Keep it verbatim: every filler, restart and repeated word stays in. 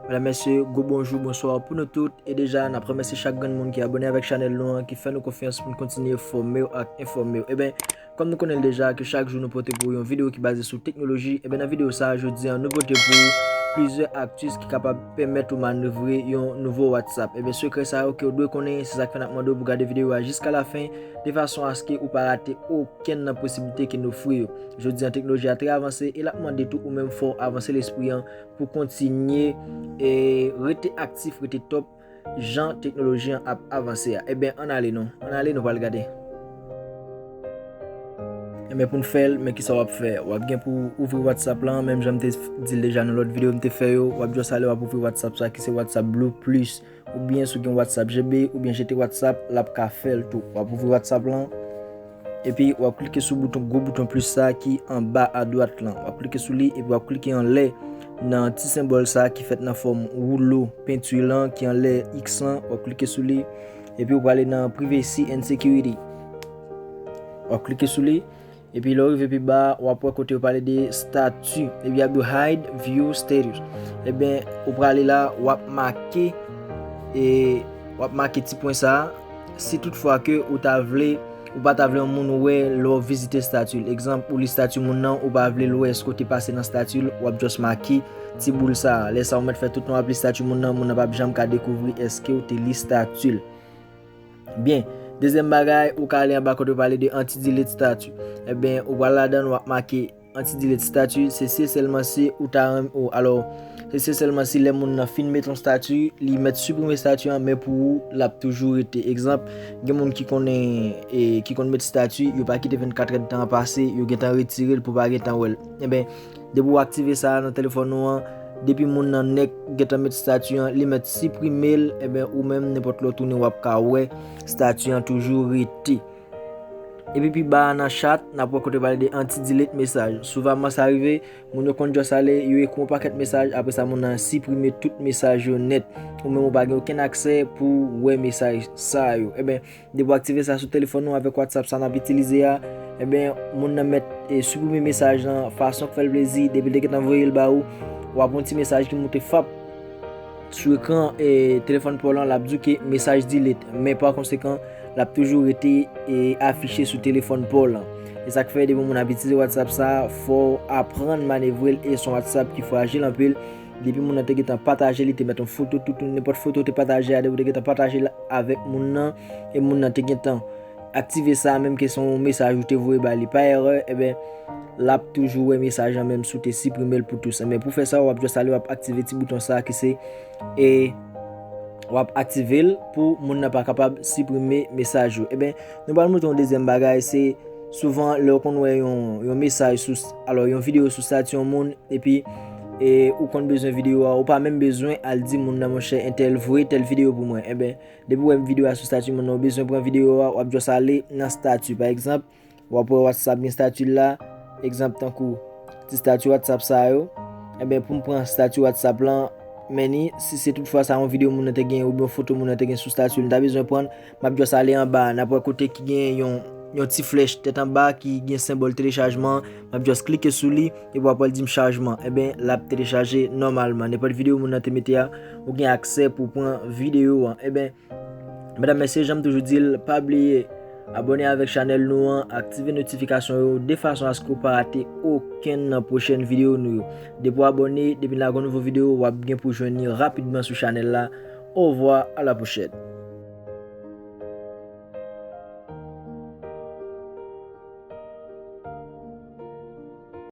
Medam, mesye, gwo bonjou, bonswa pou nou tout. E deja, n ap remèsye chak grenn moun ki abòne avèk chanèl nou an, ki fè nou konfyans pou n kontinye fòme w ak enfòme w. Eben, kòm nou konnen l deja, ke chak jou nou pote pou ou yon videyo ki baze sou teknoloji, eben, nan videyo sa a, jodi a, nou pote pou ou plizyè aktis ki kapab pèmèt ou manevre yon nouvo WhatsApp. Eben, sekrè sa yo ke w dwe konnen, se sa k fè n ap mande w pou gade videyo a jiska lafen, de fason aske ou pa rate okenn nan posiblite ke n ofri yo. Jodi a, teknoloji a trè avanse e l ap mande tou ou menm fò w avanse lespri an pou kontinye e rete aktif, rete top jan teknoloji an ap avanse a. Eben, ann ale non. Ann ale, nou pral gade. Eben, pou n fè l, men kisa w ap fè? W ap gen pou ouvri WhatsApp lan, menm jan m te di l deja nan lòt videyo m te fè yo. W ap just ale, w ap ouvri WhatsApp sa ki se WhatsApp Blue Plus. Oubyen si w gen WhatsApp G B, oubyen jete WhatsApp, l ap ka fè l tou. W ap ouvri WhatsApp lan. Epi w ap klike sou bouton, gwo bouton plis sa ki anba adwat lan. W ap klike sou li epi w ap klike anlè nan ti senbòl sa ki fèt nan fòm woulo penti lan ki anlè X lan. W ap klike sou li epi w prale nan Privacy and Security. W ap klike sou li epi lè w rive pi ba a, w ap wè kote yo pale de stati. Epi y ap di w hide view status. Eben, ou prale la, w ap make e w ap make ti pwen sa a. Si toutfwa ke ou ta vle, ou pa ta vle yon moun wè lè w vizite stati l. Egzanp, ou li stati moun nan, ou pa vle l wè èske w te pase nan stati l, w ap just make ti boul sa a. Lè sa a, ou mèt fè tout tan w ap li stati moun nan, moun nan p ap janm ka dekouvri èske w te li stati l. Byen, dezyèm bagay, ou ka ale anba kote yo pale de anti-delete stati. Eben, ou pral ladan l, w ap make anti-delete stati, se si e sèlman si ou ta renm-, ou, alò, se si e sèlman si lè moun nan fin mete yon stati, li mèt siprime stati an, men pou ou, l ap toujou rete. Egzanp, gen moun ki konnen, e, ki konn mete stati, yo pa kite vennkat èdtan an pase, yo gentan retire l pou pa gentan wè l. Eben, depi w aktive sa a nan telefòn ou an, depi moun nan nèk gentan mete stati an, li mèt siprime l, eben, ou menm, nenpòt lè w tounen, w ap ka wè stati an toujou rete. Epi pi ba a nan chat, n ap wè kote yo pale de anti-delete mesaj. Souvanman sa rive, moun yo konn just ale, yo ekri yon pakèt mesaj, apre sa moun nan siprime tout mesaj yo nèt. Ou menm ou pa gen okenn aksè pou w wè mesaj sa yo. Eben, depi w aktive sa sou telefòn ou avèk WhatsApp sa n ap itilize a, eben, moun nan mèt, e, siprime mesaj lan fason k fè l plezi, depi l te gentan voye l ba ou, w ap wè yon ti mesaj ki moute fap sou ekran, e, telefòn pa w lan, l ap di w ke mesaj delete, men pa konsekan, l ap toujou rete, e, afiche sou telefòn pa w lan. E sa k fè depi moun ap itilize WhatsApp sa, fò w aprann manevre l, e se yon WhatsApp ki frajil anpil. Depi moun nan te gentan pataje, li te mèt yon foto, tout, tout, nenpòt foto w te pataje a, depi w te gentan pataje l avèk moun nan, e moun nan te gentan aktive sa, menm ke se yon mesaj ou te voye ba li pa erè, eben, l ap toujou wè mesaj lan, menm si w te siprime l pou tous. Eben, pou fè sa, w ap just ale, w ap aktive ti bouton sa ki se, e, w ap aktive l pou moun nan pa kapab siprime mesaj ou. Eben, nou pral montre yon dezyèm bagay, se souvan lè w konn wè yon, yon mesaj sou, alò, yon videyo sou stati yon moun, epi, e, ou konn bezwen videyo a, ou pa menm bezwen al di moun nan, monchè, entèl, voye tèl videyo pou mwen. Eben, depi w wè videyo a sou stati moun nan, ou bezwen pran videyo a, w ap just ale nan stati. Pa egzanp, w ap wè WhatsApp gen stati l la, egzanp tankou ti stati WhatsApp sa yo. Eben, pou m pran stati WhatsApp lan, men ni, si se toutfwa sa yon videyo moun nan te gen, oubyen yon foto moun nan te gen sou stati l, m ta bezwen pran, m ap just ale anba a, n ap wè kote ki gen yon, yon ti flèch tèt anba ki gen senbòl telechajman an, m ap just klike sou li, epi w ap wè l di m chajman. Eben, l ap telechaje nòmalman. Nenpòt videyo moun nan te mete a, ou gen aksè pou w pran videyo an. Eben, medam, mesye, jan m toujou di l, pa bliye abòne avèk chanèl nou an, aktive notifikasyon yo de fason aske w pa rate okenn nan pwochèn videyo nou yo. Depi w abòne, depi n lage yon nouvo videyo, w ap gen pou jwenn li rapidman sou chanèl la. Ovwa, a la pwochèn.